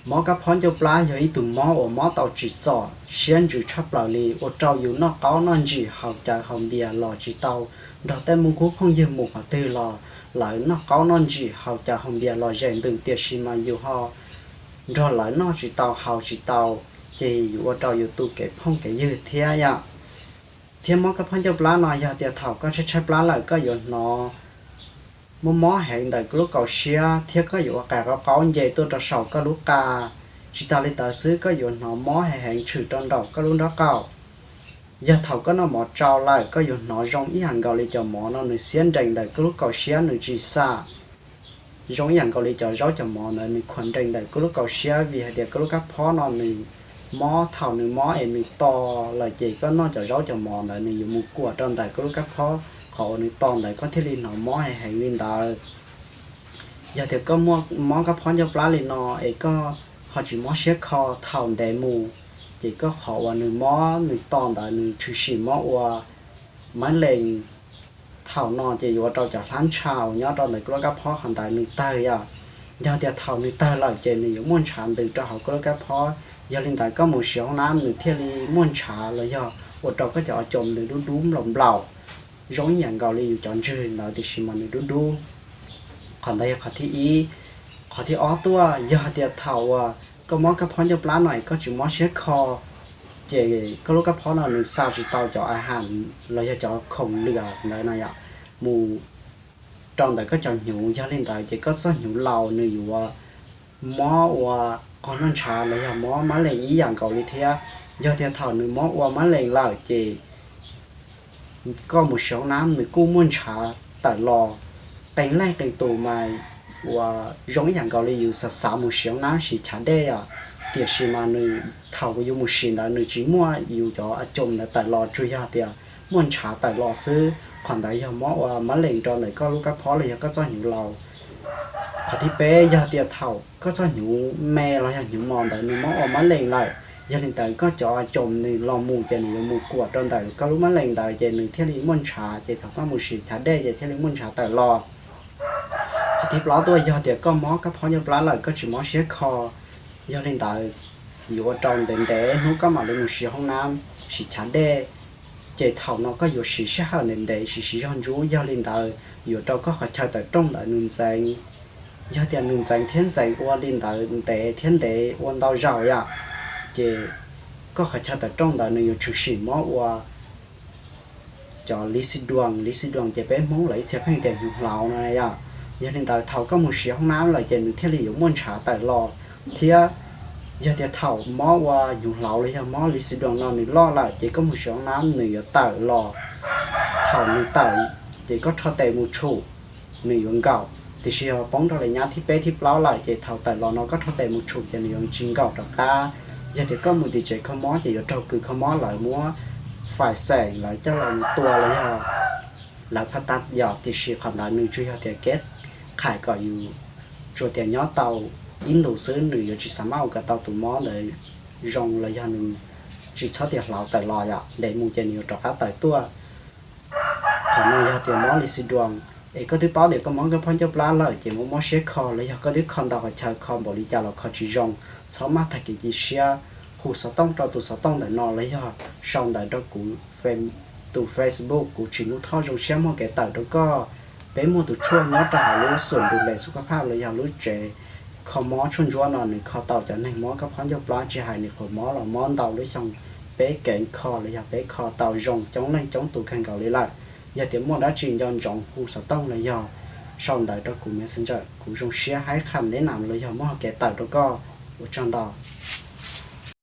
Mob kab phob ncauj plab yog ib tug mob uas mob tau tsim txom siab ntsws tshaj plaws li, ua rau yus noj qaub noj ntsim haus cawv haus npias los tsis tau, nrog tej muaj kub phooj ywg mus qhov twg los lawv noj qaub noj ntsim haus cawv haus npias los zem ntws, tiam sis mas yus ho nrog lawv noj tsis tau haus tsis tau, ces yus ua rau yus tu kev phooj kev ywg thiab yom. Thiab mob kab phob ncauj plab no yog tias thaum koj tshaib tshaib plab lawm koj yuav hnov mob mob heev ntawm koj lub kaum siab, thiab koj yuav ua qas qaub qaub nce tuaj rau saum koj lub qa. Tsis tas li ntawd xwb, koj yuav hnov mob heev heev tshwm rau nraum koj lub nrob qaum. Yog thaum koj noj mov tsau lawm koj yuav hnov zoo ib yam nkaus li cov mov no nws xiab nrees ntawm koj lub kaum siab nws tsis xam. Zoo ib yam nkaus li cov zaub cov mov ntawd nws khuam nrees ntawm koj lub kaum siab, vim hais tias koj lub kab phob no nws mob, thaum nws mob es nws to lawm ces koj noj cov zaub cov mov ntawd nws yuav mus kuam rau ntawm koj lub kab phob, qhov uas nws to ntawd koj thiaj li hnov mob heev heev li ntawd. Yog tias koj muaj mob kab phob ncauj plab li no es koj ho tsis mob siab kho thaum ntev mus, ces koj qhov uas nws mob nws to ntawd nws tshwm sim mob ua mab lees. Thaum no ces yuav ua rau cov hlab ntshav uas nyob rau ntawm koj lub kab phob qhov ntawd nws tawg yom. Yog tias thaum nws tawg lawm ces nws yuav muaj ntshav ntws rau hauv koj lub kab phob, yog li ntawd koj mus siv hoob nab nws thiaj li muaj ntshav los yog ua rau koj cov a coos nws dub dub nplaum nplaum, zoo ib yam nkaus li yus cov ntswg ntawd tiam sis mas nws dub dub. Qhov ntawd yog qhov thib ib. Qhov thib ob tuaj, yog tias thaum uas koj mob kab phob ncauj plab no es koj tsis mob siab kho, ces koj lub kab phob no nws xa tsis tau cov a has los yog cov khoom lwm ntawd na yom, mus rau ntawm koj cov hnyuv, yog li ntawd ces koj txoj hnyuv laus nws yuav mob ua qog noj ntshav los yog mob mab lees ib yam nkaus li thiab. Yog tias thaum nws mob ua mab lees lawm ces koj mus siv hoob nab nws kuj muaj ntshav tawm los. Qee leej qee tus mas uas zoo ib yam nkaus li yus xav xav mus siv hoob nab siv chav dej os, tiam sis mas nws thaum yus mus siv ntawd nws tsis muaj yus cov a coos ntawd tawm los, tsuas yog tias muaj ntshav tawm los xwb. Qhov ntawd yog mob ua mab lees rau ntawm koj lub kab phob los yog koj txoj hnyuv laus. Qhov thib peb, yog tias thaum koj txoj hnyuv me los yog hnyuv mos ntawd nws mob ua mab lees lawm, yog li ntawd koj cov a coos nws los mus ces nws yuav mus kuam rau ntawm koj lub mab lees ntawd ces nws thiaj li muaj ntshav, ces thaum koj mus siv chav dej ces thiaj li muaj ntshav tawm los. Qhov thib plaub tuaj, yog tias koj mob kab phob ncauj plab lawm koj tsis mob siab kho, yog li ntawd yuav ua rau ntev ntev hnub koj mam li mus siv hoob nab siv chav dej, ces thaum no koj yuav siv sij hawm ntev ntev siv siv zog ntsuv, yog li ntawd yuav rau koj qhov chaw tawm rooj ntawd nws ntxeev. Yog tias nws ntxeev thiab ntxeev ua li ntawd ntev thiab ntev ua ntau zaus yom, ces koj qhov chaw tawm rooj ntawd nws yuav tshwm sim mob ua cov li xi duas, li xi duas ces peb Hmoob lawv ib txhia pheej tias hnyuv hlauv no yom. Yog li ntawd thaum koj mus siv hoob nab lawm ces nws thiaj li yuav muaj ntshav tawm los, thiab yog tias thaum mob ua hnyuv hlauv los yog mob li xi duas no nws loj lawm ces koj mus siv hoob nab nws yuav tawm los. Thaum nws tawm ces koj rho tes mus tshum, nws yuav nkaum, tiam sis yog poob rau li nyab thib peb thib plaub lawm ces thaum tawm los no koj rho tes mus tshum ces nws yuav tsis nkaum rov qab. Yog tias koj mus tim tsev kho mob ces yuav raug kws kho mob lawv muab fais xeem lawv coj los mus tua los yog lawv phaj tag yom, tiam sis qhov ntawd nws tsuas yog tias kev qhais kom yus tsuas tias nyob tau ib ntus xwb, nws yuav tsis xav maj ua kom tau tus mob ntawd zoo los yog nws tsis txhob tias hlauv tawm los yom, ntev mus ces nws yuav rov qab tawm tuaj. Qhov no yog tias mob li xi duas, es koj twb paub tias koj mob kab phob ncauj plab lawm ces muaj mob siab kho los yog koj twb kho ntau qhov chaw kho npaum li cas los kho tsis zoo, txhob maj tag kev cia siab, hu xov tooj rau tus xov tooj ntawm no los yog sau ntawv rau kuv tus Facebook, kuv Tsim Nuj Thoj zoo siab muaj kev tawm rau koj. Peb muaj tus tshuaj nyob rau hauv lub xum du le xu kab phaj los yog lub tsev kho mob tshuaj ntsuab no nws kho tau cov neeg mob kab phob ncauj plab tsis hais nws qhuav mob los mob ntau lub xyoo, peb keev kho los yog peb kho tau zoo coob leej coob tus kawg nkaus li lawm. Yog tias muaj dab tsi nco ntsoov hu xov tooj los yog sau ntawv rau kuv Messenger, kuv zoo siab haib qham ntev nam los yog muaj kev tawm rau koj. Ua tsaug ntau.